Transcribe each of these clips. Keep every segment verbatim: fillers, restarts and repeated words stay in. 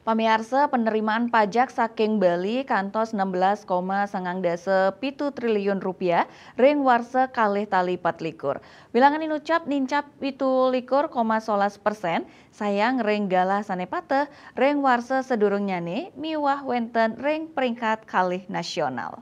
Pamiarsa, penerimaan pajak saking Bali kantos enam belas koma sangang dasa pitu triliun rupiah ring warsa kalih tali patlikur. Wilangan inucap nincap pitu likur koma solas persen, sayang ring galah sane pateh ring warsa sadurungnyane miwah wenten ring peringkat kalih nasional.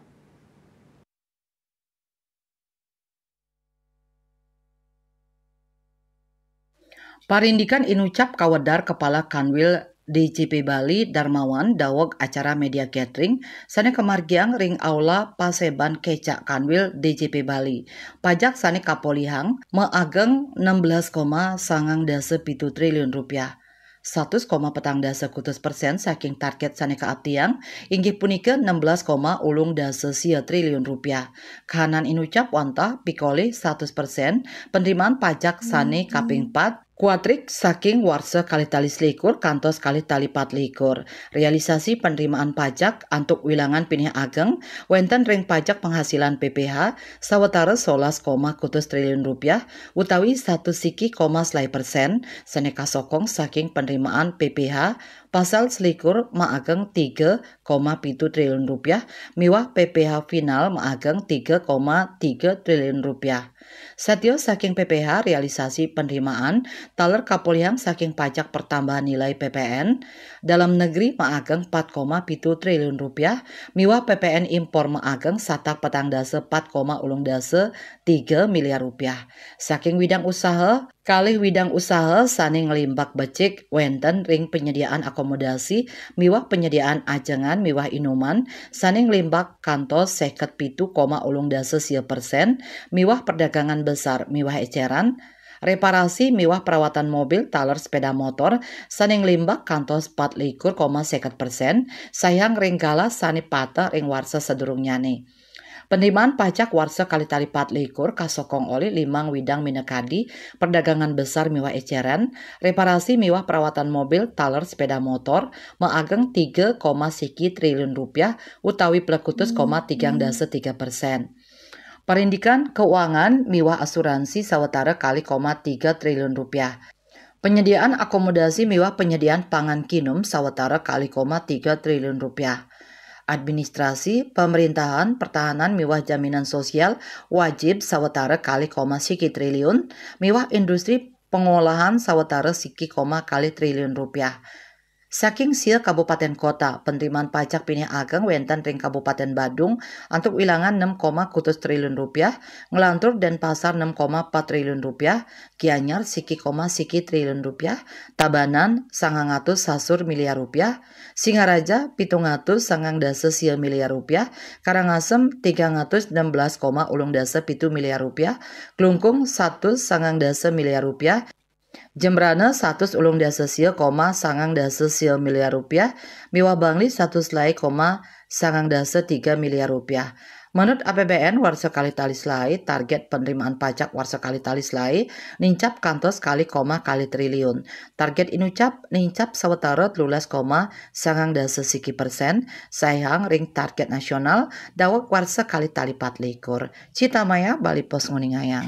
Parindikan inucap kawedar Kepala Kanwil D J P Bali Darmawan daweg acara media gathering sane kamargiang ring Aula Paseban Kecak Kanwil D J P Bali. Pajak sane kapolihang maageng enam belas koma sangang dasa pitu triliun rupiah. Satus koma petang dasa kutus persen saking target sane kaaptiang, inggih punika enam belas koma ulung dasa sia triliun rupiah. Kahanan inucap wantah pikolih satus persen penerimaan pajak sane kaping pat, kuatrik saking warsa kalih tali selikur kantos kalih tali patlikur. Realisasi penerimaan pajak antuk wilangan pinih ageng wenten ring pajak penghasilan P P H sawatara solas koma kutus triliun rupiah utawi satus siki koma selae persen, sane kasokong saking penerimaan P P H pasal selikur maageng tiga koma pitu triliun rupiah miwah P P H final maageng tiga koma tiga triliun rupiah. Satia saking P P H, realisasi penerimaan taler kapolihang saking pajak pertambahan nilai P P N dalam negeri maageng empat koma pitu triliun rupiah miwah P P N impor maageng satak petang dasa empat koma ulung dasa tiga miliar rupiah. Saking widang usaha, kalih widang usaha sane nglimbak becik wenten ring penyediaan akomodasi miwah penyediaan ajengan miwah inuman sane nglimbak kantos seket pitu koma ulung dasa sia persen miwah perdagangan besar miwah eceran, reparasi miwah perawatan mobil taler sepeda motor sane nglimbak kantos patlikur koma seket persen, sayang ring galah sane pateh ring warsa sadurungnyane. Penerimaan pajak warsa kalih tali patlikur kasokong olih limang widang minakadi perdagangan besar miwah eceran, reparasi miwah perawatan mobil taler sepeda motor, maageng tiga koma siki triliun rupiah utawi plekutus koma tigang dasa tiga persen. Parindikan keuangan miwah asuransi sawatara kalih koma tiga triliun rupiah. Penyediaan akomodasi miwah penyediaan pangan kinum sawatara kalih koma tiga triliun rupiah. Administrasi, pemerintahan, pertahanan miwah jaminan sosial wajib sawatara kalih koma siki triliun, miwah industri pengolahan sawatara siki koma kalih triliun rupiah. Saking sia kabupaten kota, penerimaan pajak pinih ageng wenten ring Kabupaten Badung antuk wilangan enam koma kutus triliun rupiah, nglantur Denpasar enam koma empat triliun rupiah, Gianyar siki koma siki triliun rupiah, Tabanan sangang atus sasur miliar rupiah, Singaraja pitung atus sangang dasa sia miliar rupiah, Karangasem tigang atus enam belas koma ulung dasa pitu miliar rupiah, Klungkung satus sangang dasa miliar rupiah, Jembrana satus ulung dasa sia koma sangang dasa sia miliar rupiah, miwah Bangli satus lai koma sangang dasa tiga miliar rupiah. Manut A P B N warsa kalih tali selae, target penerimaan pajak warsa kalih tali selae nincap kantos kalih koma kalih triliun. Target inucap nincap sawatara telulas koma sangang dasa siki persen, saihang ring target nasional daweg warsa kalih tali patlikur. Citamaya, Bali Post nguningayang.